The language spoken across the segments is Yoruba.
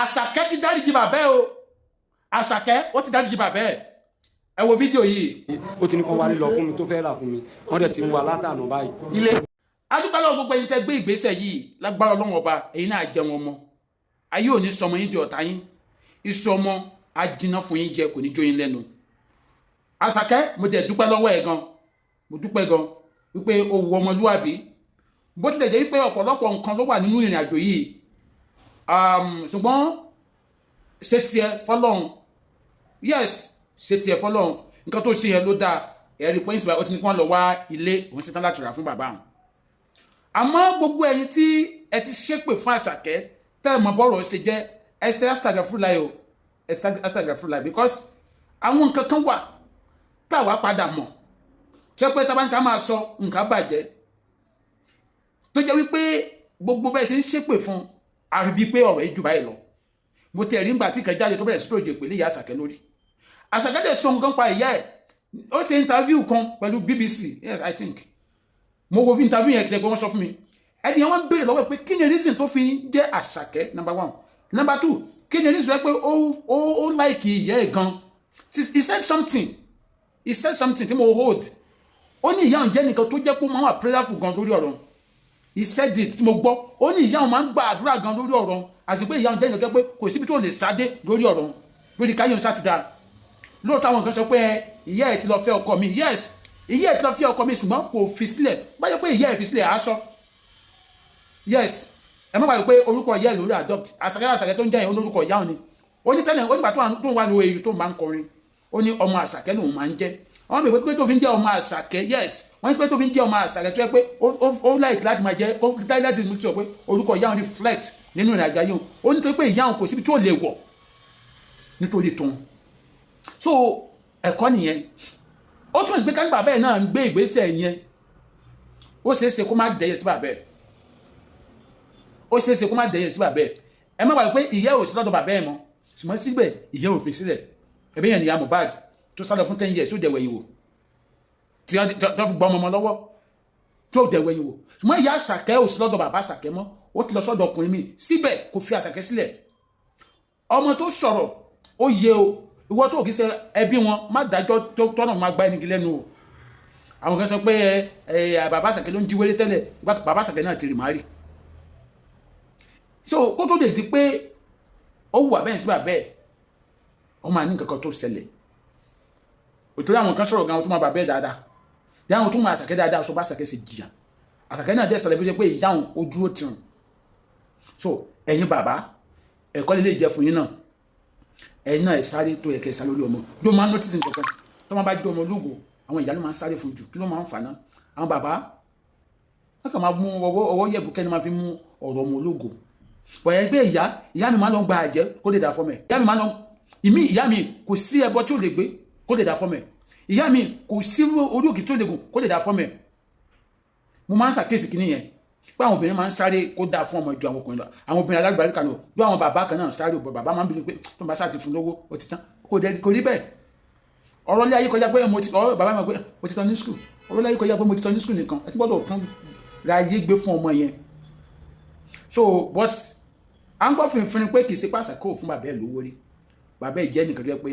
Àṣàkẹ́ ti dáríjì bàbá ẹ o. Àṣàkẹ́ ó ti dáríjì bàbá ẹ. Ẹ wo fídíò yìí. Ó ti ní kán wálé lọ fún mi tó fẹ́ rà fún mi. Wọ́n dẹ̀ ti ń wá látànà báyìí. Ilé Adúpẹ́ lọ́wọ́ gbogbo ẹ̀yin tẹ́ gbé ìgbésẹ̀ yìí. Lágbára Ọlọ́run Ọba, ẹ̀yin náà jẹun ọmọ. Ayé ò ní sọmọ yín di ọ̀tá yín. Iṣu ọmọ á jiná fún yín jẹ, kò ní jó yín lẹ́nu. Àṣàkẹ́, mo dẹ̀ dúpẹ́ lọ́wọ́ ẹ̀ gan. Mo dúpẹ́ gan wípé o wu ọmọlúwàbí, bó tilẹ̀ jẹ́ wípé ọ̀pọ̀lọpọ̀ nǹkan ló wà nínú ìrìn àjò yìí, ṣùgbọ́n ṣe tiẹ̀ fọlọ́run. Yes, ṣe tiẹ̀ fọlọ́run. Nǹkan tó ṣe yẹn ló dáa. Ẹ̀rí pé ìsìnkú ó ti ní kí wọ́n lọ wá ilé, òun ṣetán láti rà fún bàbá òun. Àmọ́ gbogbo ẹ̀yin tí ẹ ti ṣépè fún Àṣàkẹ́, tẹ́ ẹ mọ bọ́rọ̀ ṣe jẹ́, ẹ ṣe astagfirullah o, ẹ ṣe astagfirullah, because àwọn nǹkan kan wà táwa padà mọ̀ tó yẹ pé tá bá ní ká máa sọ, nǹkan bàjẹ́, tó jẹ́ wípé gbogbo bẹ́ẹ̀ ṣe ń ṣépè fún, àfi bíi pé ọ̀rọ̀ yìí jù báyìí lọ. Mo tẹ̀ rí nígbà tí ìkan jáde tó bẹ̀rẹ̀ sí lòdì ìpele ìyá Àṣàkẹ́ lórí. Àṣàkẹ́ dẹ̀ sọ nǹkan pa ìyá ẹ̀. Ó ṣe interview kan pẹ̀lú BBC. Yes, I think mo wo interview yẹn, ṣe pé wọ́n sọ fún mi. Ẹni yẹn, wọ́n ń béèrè lọ́wọ́ ẹ̀ pé kí ni reason tó fi ń jẹ́ Àṣàkẹ́, number one. Number two, kí ni reason pé ó like ìyá ẹ̀ gan. He said something, he said something tí mo hold. Ó ní ìyá òun jẹ́ nìkan tó jẹ́ pé ó máa wà prayerful gan lórí ọ̀rọ̀. He said it tí mo gbọ́. Ó ní ìyá òun máa ń gba àdúrà gan lórí ọ̀rọ̀, àti pé ìyá òun jẹ́ nìkan tó jẹ́ pé kò síbi tó lè sáde lórí ọ̀rọ̀, lórí káyọ̀ sátidá. Lóòótọ́, àwọn kan sọ pé ìyá ẹ̀ ti lọ fẹ́ ọkọ mi. Yes, ìyá ẹ̀ ti lọ fẹ́ ọkọ mi, ṣùgbọ́n kò fi sílẹ̀. Báyọ̀ pé ìyá ẹ̀ fi sílẹ̀ á sọ. Yes, ẹ má gbàgbé pé orúkọ ìyá ẹ̀ lórí adopt. Àṣàkẹ́, Àṣàkẹ́ tó ń jẹ́ yẹn, olórúkọ ìyá òun ni. Ó ní tẹ́lẹ̀, ó nígbà tó ń wà ní OAU tó máa ń kọrin, ó ní ọmọ Àṣàkẹ́ lòun máa ń jẹ́. Wọ́n bèèrè pé tó fi ń jẹ́ ọmọ Àṣàkẹ́. Yes, wọ́n ní pé tó fi ń jẹ́ ọmọ Àṣàkẹ́, tó yẹ pé ó like láti máa jẹ́, ó like láti mú sọ pé orúkọ ìyá òun reflect nínú ìrìn àjò ayé òun. Ó ní torí pé ìyá òun kò síbi tí ó lè wọ̀ nítorí tóun. So ẹ̀kọ́ nìyẹn. Ó túmọ̀ sí pé káńgbà bẹ́ẹ̀ náà ń gbé ìgbésẹ̀ yẹn, ó ṣeé ṣe kó má dẹ́yẹ sí bàbá ẹ̀. Ó ṣeé ṣe kó má dẹ́yẹ sí bàbá ẹ̀. Ẹ má gbàgbé pé ìyá ò sí lọ́dọ̀ bàbá ẹ̀ mọ́, ṣùgbọ́n síbẹ̀ ìyá ò fi sílẹ̀. Ẹbí yẹn nìyá Mohbad tó sálọ fún 10 years, tó dẹ̀wẹ̀ yìí wò, tí wọ́n fi gbọ́ ọmọ ọmọ lọ́wọ́, tó dẹ̀wẹ̀ yìí wò. Ṣùgbọ́n ìyá Àṣàkẹ́ ò sí lọ́dọ̀ bàbá Àṣàkẹ́ mọ́, ó ti lọ sọ́dọ̀ ọkùnrin mi. Síbẹ̀ kò fi Àṣàkẹ́ sílẹ̀. Ọmọ tó sọ̀rọ̀ ó yẹ o. Ìwọ tó kì í ṣe ẹbí wọn, má dájọ́ tọ́nà máa gba ẹnìkí lẹ́nu o. Àwọn kan sọ pé ẹ bàbá Àṣàkẹ́ ló ń jí wéré tẹ́lẹ̀. Bàbá Àṣàkẹ́ náà ti rì má rí. So kó tó lè di pé ó wù bẹ́ẹ̀ sí bàbá ẹ̀, ó máa ní nǹkan kan tó ṣẹlẹ̀. Òtòrí àwọn kan sọ̀rọ̀ gan, tó máa bàbá ẹ̀ dáadáa, dáhùn tó máa Àṣàkẹ́ dáadáa, sọ bá Àṣàkẹ́ ṣe jìyà. Àṣàkẹ́ náà dẹ̀ sàlẹ̀ bí ó ṣe pé ìyá òun ó dúró tì hàn. So ẹ̀yin bàbá, ẹ̀kọ́ lè jẹ́ fún yín náà. Ẹ̀yin náà, ẹ̀ sáré tó yẹ kẹ́ ẹ sáré lórí ọmọ. Ló máa ń notice nǹkan kan tó máa bá jẹ́ ọmọ ológo, àwọn ìyá ló máa ń sáré fún jù. Kí ló máa ń fà náà? Àwọn bàbá wọ́n kàn máa mú ọwọ́ ọwọ́ yẹ̀bù kẹ́ni máa fi mú ọ̀rọ̀ ọmọ ológo bọ̀yẹ̀ pé ìyá mi máa ń lọ gba àjẹ́ kó lè dà fọ́mọ ẹ̀. Ìyá mi máa ń lọ ìmí. Ìyá mi kò sí ẹbọ tí ò lè gbé kó lè dà fọ́mọ ẹ̀. Ìyá mi kò sí orí òkè tí ò lè gùn kó lè dà fọ́mọ ẹ̀. Mo máa ń ṣàkíyèsí kìíní yẹn pé àwọn obìnrin máa ń sáré kó dáa fún ọmọ ju àwọn ọkùnrin lọ. Àwọn obìnrin alágbàríkà náà bí àwọn bàbá kan náà sáré. Òbọ̀ bàbá máa ń bínú pé tó ń bá sáà ti fún lówó, ó ti tán. Kò rí bẹ́ẹ̀. Ọ̀rọ̀ ilé ayé kọjá pé mo ti ọ̀rọ̀ bàbá mi pé mo ti tán ní school. Ọ̀rọ̀ ilé ayé kọjá pé mo ti tán ní school nìkan. Ẹ ti gbọ́dọ̀ tún ra ayé gbé fún ọmọ yẹn. So but à ń gbọ́ fìrìfìrì pé kì í ṣe pàṣẹ kó fún bàbá ẹ̀ lówó rí. Bàbá ẹ̀ jẹ́ nìkan tó yẹ pé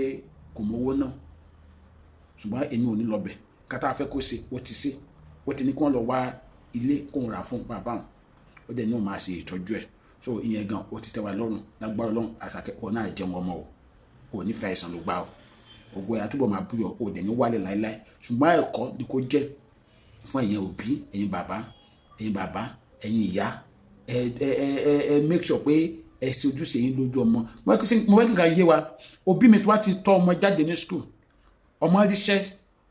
kò mówó náà, ṣùgbọ́n èmi ò ní lọ bẹ̀. Kátà fẹ́ kó ṣe, ó ti ṣe. Ó ti ní kí wọ́n lọ wá ilé kó ń rà fún bàbá òun. Ó dẹ̀ ní òun máa ṣe ìtọ́jú ẹ̀. So ìyẹn gan ó ti tẹ́ wa lọ́rùn. Lágbára Ọlọ́run, Àṣàkẹ́, ọ̀ náà jẹun ọmọ o. Ò ní fẹ́ àìsàn ló gbá o. Ògo ẹ̀ àtúbọ̀ máa búyọ̀, ò dẹ̀ ní wálẹ̀ láéláé. Ṣùgbọ́n ẹ̀kọ́ ni kò jẹ́ fún ẹ̀yin òbí, ẹ̀yin bàbá, ẹ̀yin bàbá, ẹ̀yin ìyá. Ẹ make sure pé ẹ ṣe ojúṣe yín lójú ọmọ. Mo fẹ́ kí nǹkan yé wa. Òbí mi tó wá ti tọ́ ọmọ jáde ní school, ọmọ ríṣẹ́,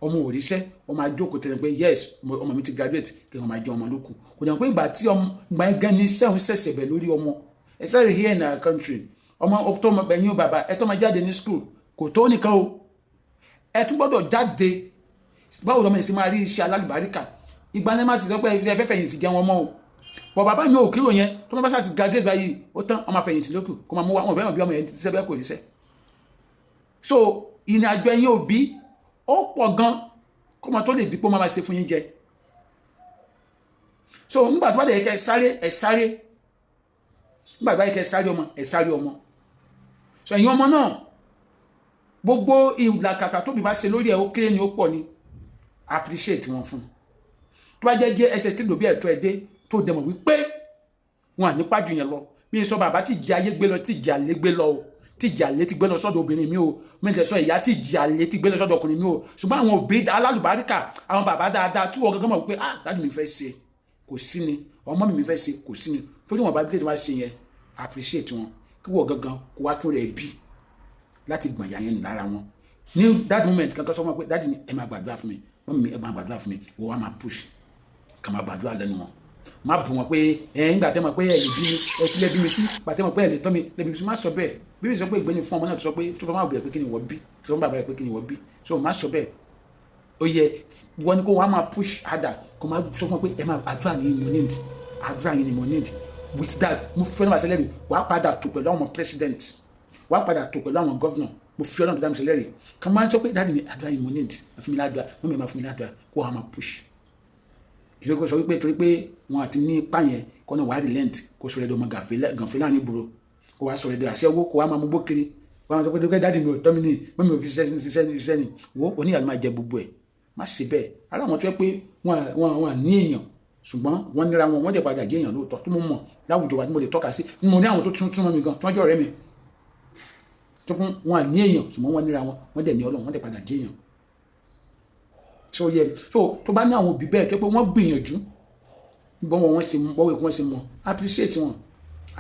ọmọ ò ríṣẹ́, ọmọ àjókòó tẹ̀lé pé yes, ọmọ mi ti graduate, kí wọ́n máa jẹ́ ọmọ lókù. Kò dẹ̀ pé ìgbà tí ọmọ ìgbà yẹn gan ni iṣẹ́ òun ṣẹ̀ṣẹ̀ bẹ̀ lórí ọmọ, especially here in our country. Ọmọ tó ọmọ, ẹ̀yin bàbá, ẹ tó máa jáde ní school, kò tó nìkan o. Ẹ tún gbọ́dọ̀ jáde. Báwo lọmọ yìí ṣe máa rí iṣẹ́ alálùbáríkà? Ìgbà náà má ti sọ pé ẹ fẹ́ fẹ̀yìntì jẹun ọmọ o. Bọ̀ bàbá mi ò kírò yẹn. Tó máa bá sáà ti graduate báyìí, ó tán, ọmọ àfẹ̀yìntì lókù kó máa mú wa. Wọn ò fẹ́ràn bí ọmọ yẹn ti sẹ́bẹ̀ kò ríṣẹ́. So ìrìn àjò ẹ̀yin òbí ó pọ̀ gan kó máa tó lè dípò máa ṣe fún yín jẹ. So nígbà tó bá dẹ̀ yẹ kẹ́ ẹ sáré, ẹ sáré. Nígbà tó bá yẹ kẹ́ ẹ sáré ọmọ, ẹ sáré ọmọ. So ẹ̀yin ọmọ náà, gbogbo ìlàkàkà tóbi bá ṣe lórí ẹ̀, ó kéré ni, ó pọ̀ ni, appreciate wọn fún. Tó bá jẹ́ JSS tí lòbí ẹ̀tọ́ ẹ̀ dé, tó dẹ̀ mọ̀ wípé wọn à ní pàjù yẹn lọ. Mi sọ bàbá tí ìjà ayé gbé lọ, tí ìjà lé gbé lọ o, tí ìjà lé ti gbé lọ sọ́dọ̀ obìnrin mi o. Mi tẹ̀ sọ ìyá tí ìjà lé ti gbé lọ sọ́dọ̀ ọkùnrin mi o. Ṣùgbọ́n àwọn òbí alálùbáríkà, àwọn bàbá dáadáa tí wọ́n gángan mọ̀ wípé, ah, daddy mi fẹ́ ṣe, kò sí ni, ọmọ mi fẹ́ ṣe, kò sí ni, torí wọn bá bí tètè wá ṣe yẹn, appreciate wọn, kí wọ́n gangan kó wá tún rẹ̀ bí láti gbọ̀n ìyá yẹn lára wọn ní that moment. Kankan sọ fún wọn pé, "Daddy mi, ẹ máa gbàdúrà fún mi. Mummy mi, ẹ máa gbàdúrà fún mi." Wọ́n wá máa push kà máa gbàdúrà lẹ́nu wọn. Má bù wọn pé ẹ ń gbà tẹ́ mọ̀ pé ẹ lè bí mi, ẹ kílẹ̀ bí mi sí gbà tẹ́ mọ̀ pé ẹ lè tọ́ mi lè bí mi sí. Má sọ bẹ́ẹ̀. Bí mi sọ pé ìgbéni fún ọmọ náà tó sọ pé tó fọ́ máa bẹ̀rẹ̀ pé kí ni wọ́n bí, tó sọ fún bàbá rẹ̀ pé kí ni wọ́n bí. So má sọ bẹ́ẹ̀. Ó yẹ wọ́n ní kó wọ́n á máa push harder, kó máa sọ fún wọn pé ẹ máa àdúrà yín mo need, àdúrà yín ni mo need. With that, mo fẹ́ náà sẹlẹ̀rì, wàá padà tó pẹ̀lú àwọn president, wàá padà tó pẹ̀lú àwọn governor. Mo fi Ọlọ́run tó dá mi sẹlẹ̀rì kàn máa ń sọ pé, "Daddy mi, àdúrà yín mo need, ẹ fún mi ládùúrà. Mummy, máa fún mi ládùúrà." Kó wàá máa push. Ìṣe kó sọ wípé torí pé wọn àti ní ipá yẹn kọ́ náà wàá relent, kó sọ ẹ̀dọ̀ ọmọ gànfẹ́ láàrin ìgboro, kó wàá sọ ẹ̀dọ̀ àṣẹwó, kó wàá máa mú gbó kiri, kó wàá sọ pé daddy mi ò tọ́ mi ní, mummy ò fi ṣiṣẹ́ ṣiṣẹ́ ni. Wo oníyàrá máa jẹ gbogbo ẹ̀. Má ṣe bẹ́ẹ̀. Ara àwọn tó yẹ pé wọn ní èèyàn, ṣùgbọ́n wọ́n níra wọn, wọ́n jẹ́ padà jẹ́ èèyàn lóòótọ́, tó mo mọ̀ láwùjọ wa tí mo lè tọ́ka sí. Mo ní àwọn tó tún túnmọ̀ mi gan, tí wọ́n jẹ́ ọ̀rẹ́ mi, tó kún wọn ní èèyàn, ṣùgbọ́n wọ́n níra wọn, wọ́n dẹ̀ ní Ọlọ́run, wọ́n dẹ̀ padà jẹ́ èèyàn. So yẹ so tó bá ní àwọn òbí bẹ́ẹ̀ tó pé wọ́n gbìyànjú bọ́ wọn, wọ́n ṣe bọ́wọ́ wọ́n ṣe mọ́, appreciate wọn,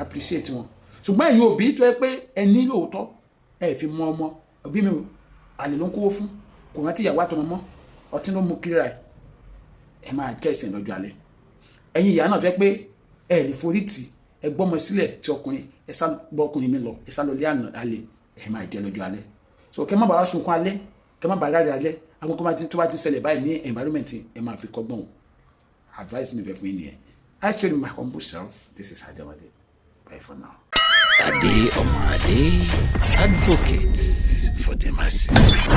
appreciate wọn. Ṣùgbọ́n ẹ̀yin òbí tó yẹ pé ẹ ní lóòótọ́, ẹ fi mọ ọmọ òbí mi, àlè ló ń kówó fún, kò rántí ìyàwó àtọmọ mọ́, ọtí ló mú kíra ẹ, ẹ máa kẹ́sìn lọ́jọ́ alẹ́. Ẹ̀yin ìyá náà tó yẹ pé ẹ lè forí tì, ẹ gbọ́mọ sílẹ̀ tí ọkùnrin, ẹ sá gbọ́ ọkùnrin mi lọ, ẹ sá lọ lé àlè, ẹ máa jẹ lọ́jọ́ alẹ́. So kẹ́ má bàa sunkún alẹ́, kẹ́ má bàa ráre alẹ́. Àwọn kó tó bá ti ṣẹlẹ̀ báyìí ní environment, ẹ máa fi kọ́gbọ́n o. Advice mi fẹ́ fún yín nìyẹn. I still my humble self. This is Adéwálé. Bye for now. Ade Omade, advocate for the masses.